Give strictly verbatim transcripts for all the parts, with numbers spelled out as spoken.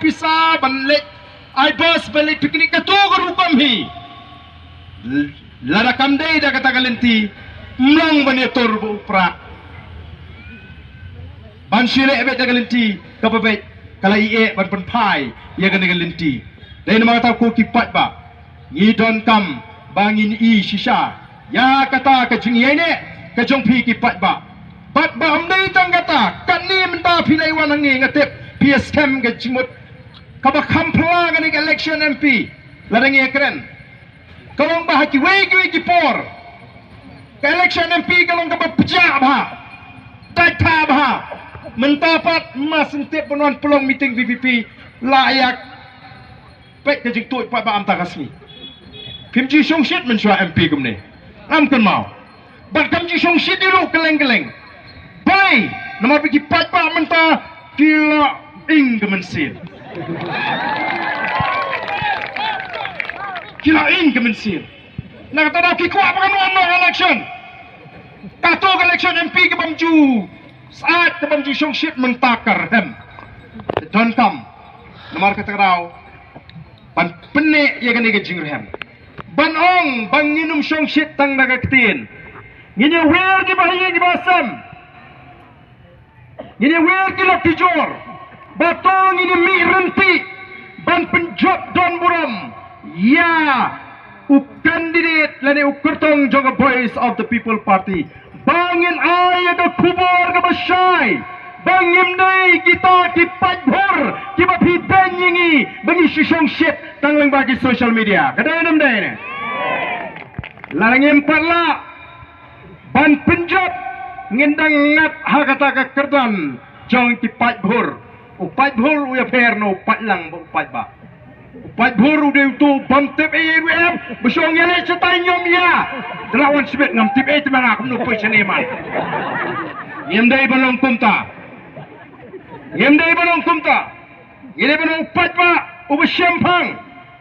pisa ban leit ai bus ban leit picnic, kato ka rukom hi. Lada kam dei da kata ka lynti, mlong ban ïatur ba u prah. Ban shu leh beit da ka lynti kaba beit, ka la ïeh ban pynphai ïa kane ka lynti. Dei namar kata ko ki paidbah, ngi donkam ba ngin i shisha ïa kata ka jingïaineh ka jong phi ki paidbah. Bad ba ym dei tang kata, katne mynta phi la wan hangne nga tip phi ïa skhem ka jingmut kaba kham phylla kane ka election M P. Lada ngi ïa kren, ka long ba ha kiwei kiwei ki por ka election M P ka long kaba pjah bha, dait bha. Mynta pat ma sngewtip ban wan pynlong meeting V P P, la ïa peit ka jingtuid pat ba am ta ka sngi. Phim ju shongshit mynshuwa M P kumne. Ngam kynmaw. Bad kam ju shongshit ïa ruh kylleng kylleng. Balei? Namar ba ki paidbah mynta ki la ing ka mynsiem. Ki la ing ka mynsiem. Na kata daw ki kwah ba kan wan noh election. Kato ka election M P ka bym ju sat, ka bym ju shongshit mynta ka rhem. Donkam namar kata ka daw ban pynneh ïa kane ka jingrhem. Ban ong ba ngin ym shongshit tang da ka ktien. Ngin ïa wer ki bahaïing ki bahasem. Ngin ïa wer ki lok ki jor. Ba to ngin ïa mih ryntih ban pynjop don burom ïa u candidate lane u kyrtong jong ka Voice of the People Party. Ba ngin ai ïa ka khubor kaba shai ba ngim dei kita ki paidbhur kiba phi beiñ ïa ngi ba ngi shu shongshit tang lyngba ki social media. Ka dei ne ym dei ne? Lada ngim pat lah ban pynjop, ngin dang ngat ha kata ka kyrdan jong ki paidbhur. U paidbhur u ïapher na u paidlang bad u paidbah. U paidbhur u dei uto u bym tip ei ei ruh em, ba shong ïa leh shatai ñiom ïa. Da la wan shibit ngam tip ei te ma nga kumno poi shane man. Ngim dei ban long kumta. Ngim dei ban long kumta. Ngi dei ban long u paidbah uba shemphang.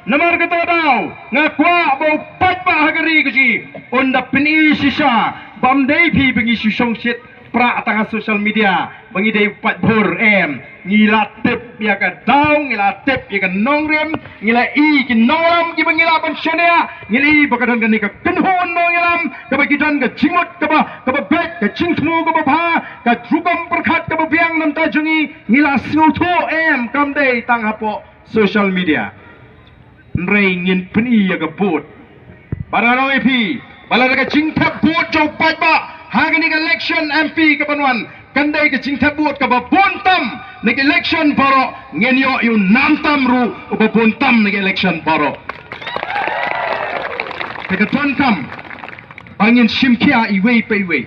Namar kata ka daw nga kwah ba u paidbah ha ka ri ka jong ngi un da pyni shisha ba ym dei phi ba ngi shu shongshit prah tang ha social media ba ngi dei u paidbhur em. Ngi la tip ïa ka daw, ngi la tip ïa ka nongrim, ngi la i ki nongïalam kiba ngi lah ban shaniah, ngi la i ba ka don kane ka kynhun nongïalam kaba ki don ka jingmut kaba, kaba beit, ka jingthmu kaba bha, ka rukom pyrkhat kaba biang na bynta jong ngi. Ngi la sngewthuh em, kam dei tang hapoh social media. Hynrei ngin pyni ïa ka vote. Ba nga ong ïa phi ba lada ka jingthep vote jong u paidbah ha kane ka election M P kaban wan kan dei ka jingthep vote kaba bun tam na ka election baroh, ngin ïoh ïa u nam tam ruh uba bun tam na ka election baroh. Te ka donkam ba ngin shim khia iwei pa iwei.